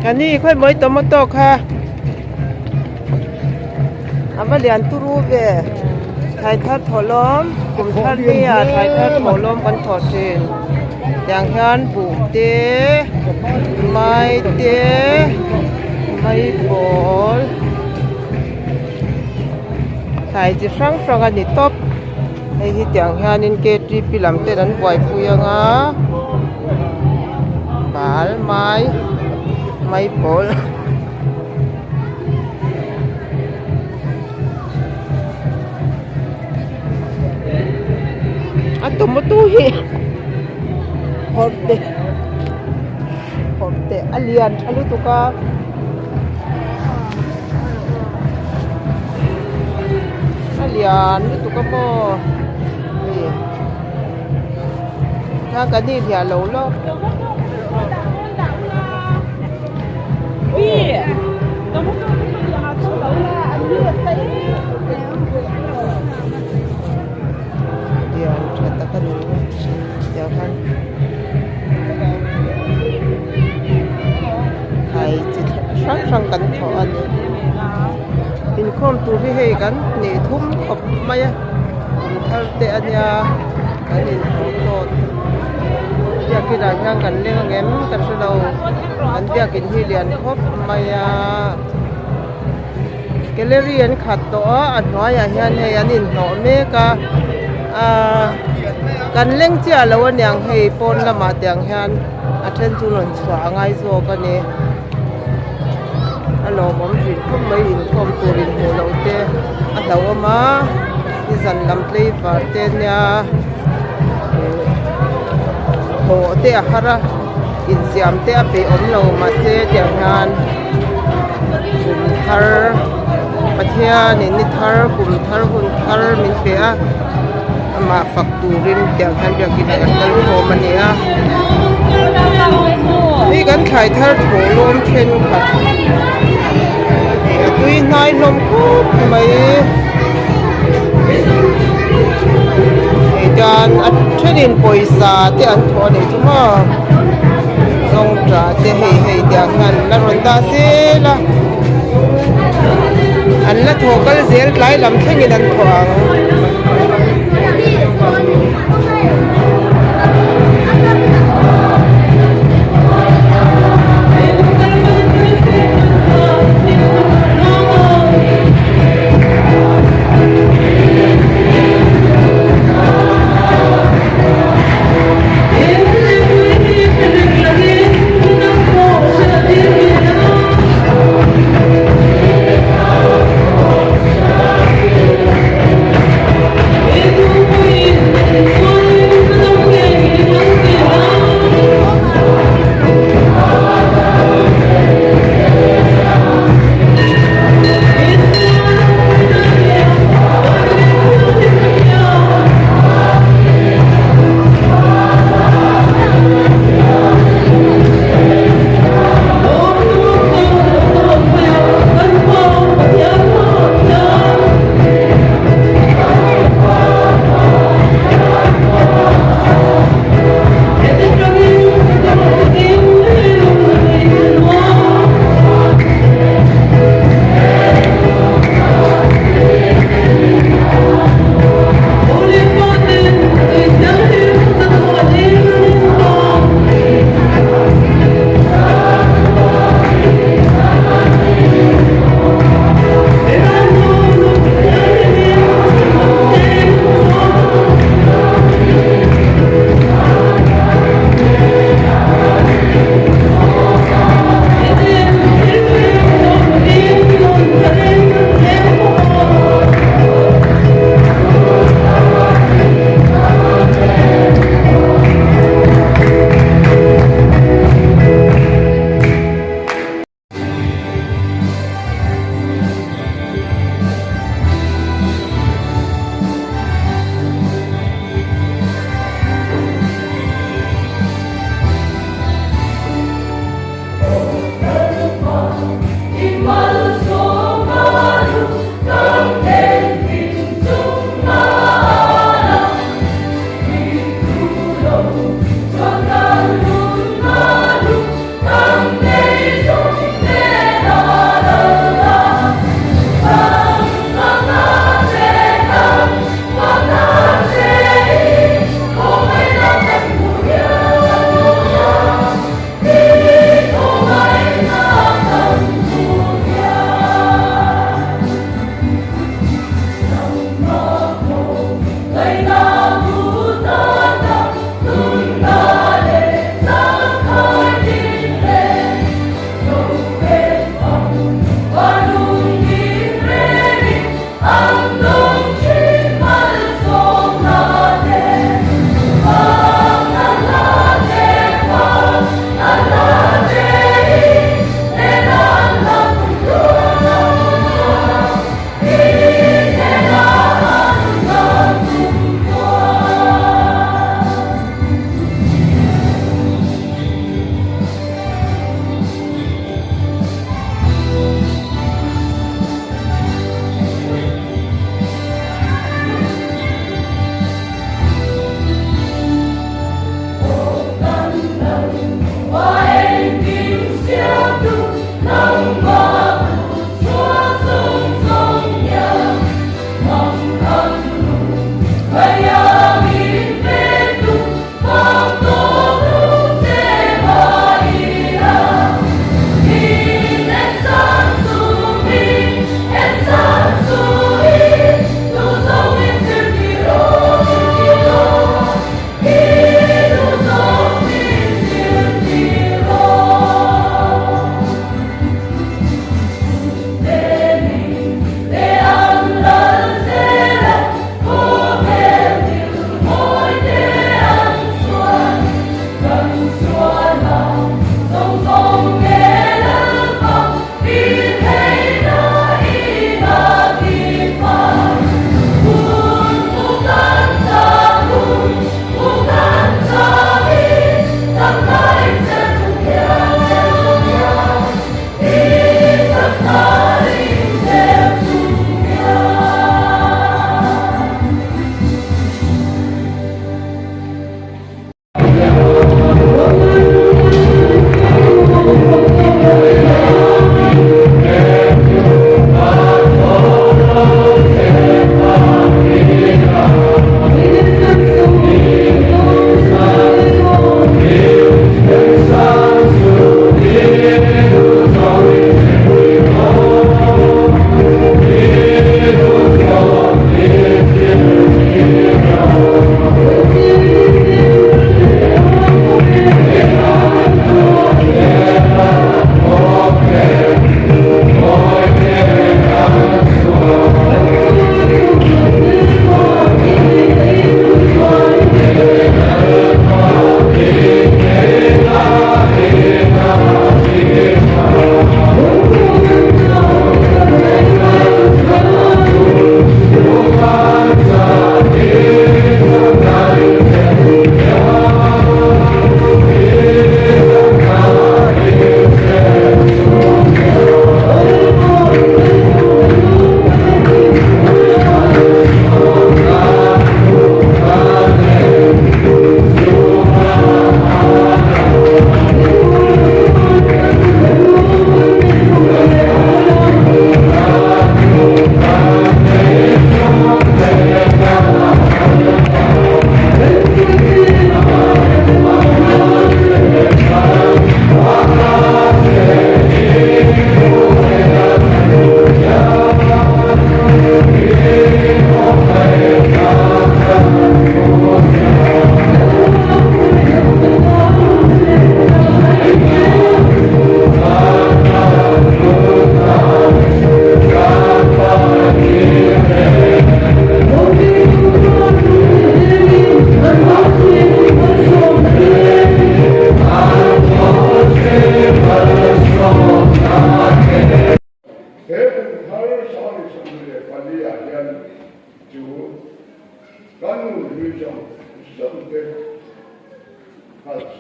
Kani khawi mawi tomato kha a va lian turu ve thlai thar thawh lawm kum thar ni ah thlai thar thawh lawm kan thawh thin tiang hian buh te mai te mai pawl thlai chi hrang hrang a ni tawp hei hi tiang hianin ktp lam ten an buaipui anga bal mai mai pawl. A tomato hi phawrh te phawrh te a lian tha lutuk a. A lian lutuk a maw hei kha kan inhliah lo lawk. Lian tha tak a ni tiang khan thlai chi hrang hrang kan thawh a ni inkhawm tur hi hei kan hnih thum khawp mai a kum thar te a nia kan inhlawh tawt biakin ah hian kan leng ang em ka hre lo an biakin hi lian khawp mai a gallery an khat tawh a a hnuaiah hian hei an inhlawh mek a ahh kan leng chiah lo aniang hei pawn lamah tiang hian a then chu rawn chhuah a ngai zawk a ni a lawmawm thin khawp mai inkhawm tur inhmuh loh te a hlauhawm a nizan lam tlaivar te nia thawh te a har a insiam te a peih awm lo mahse tiang hian kum thar Pathianin ni thar kum thar hun thar min pe a amah fak turin tiang hian biakin ah kan kal khawm a ni a hei kan thlai thar thawh lawm thenkhat hei a tui hnai hlawm khawp mai hei tan a thenin pawisa te an thawh a nih chu maw zawngṭah te hei hei tiang hian an la rawn dah zel a an la thawh kal zel tlai lam thlengin an thawh ang.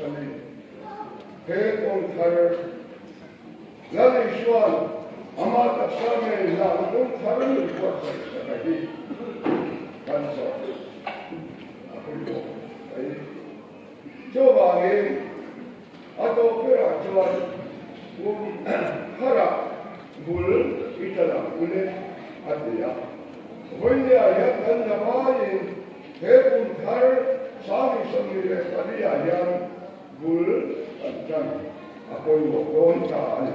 ni. He kawng thar Lal Isua'n ama taksa ngei hlan kawng thar min buatsaih sak a hi kan zawh a pawimawh mai. Chuvangin a tawp berah chuan kum tharah bul i tla lang ule a ti a. Vawinia hian kan lamaiin he kum thar 2024 ah hian bul kan tan a pawimawh dawn ta a ni.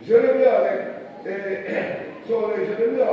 Jeremia leh Chaw leh Jeremia.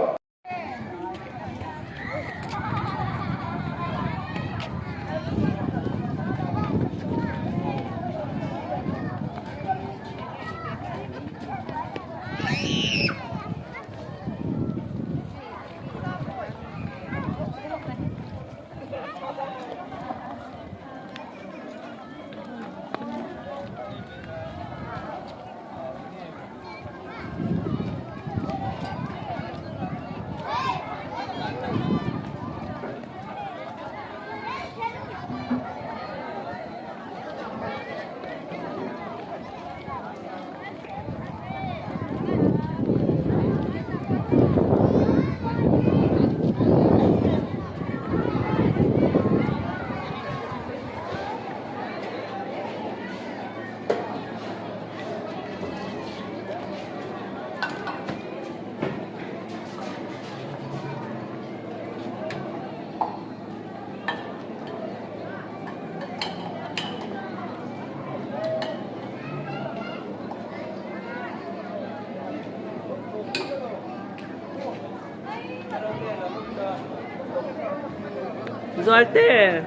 Zualte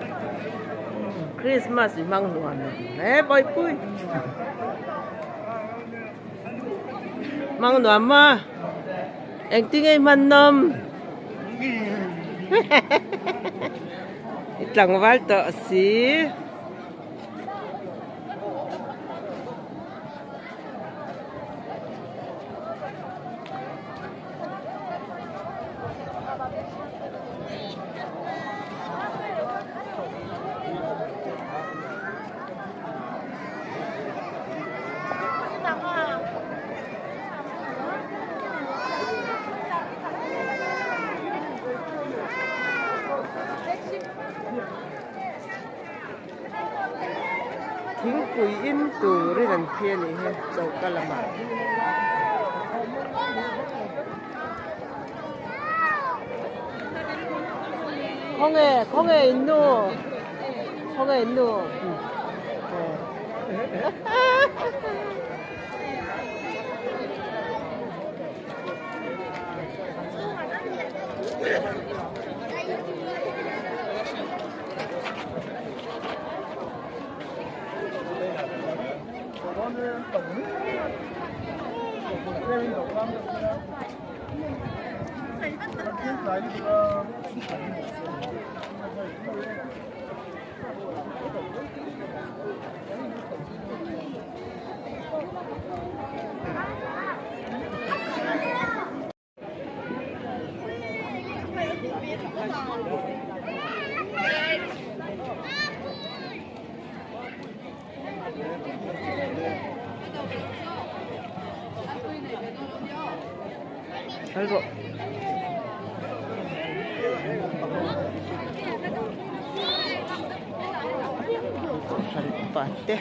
Christmas i hmang nuam em he bawihpui hmang nuam a engtin nge i hman nawm i tlangval tawh si. Thingpui in turin an phei a nih hi choka lamah. Khawnge khawnge in nu khawnge in nu Kal rawh. Kohhran upa te.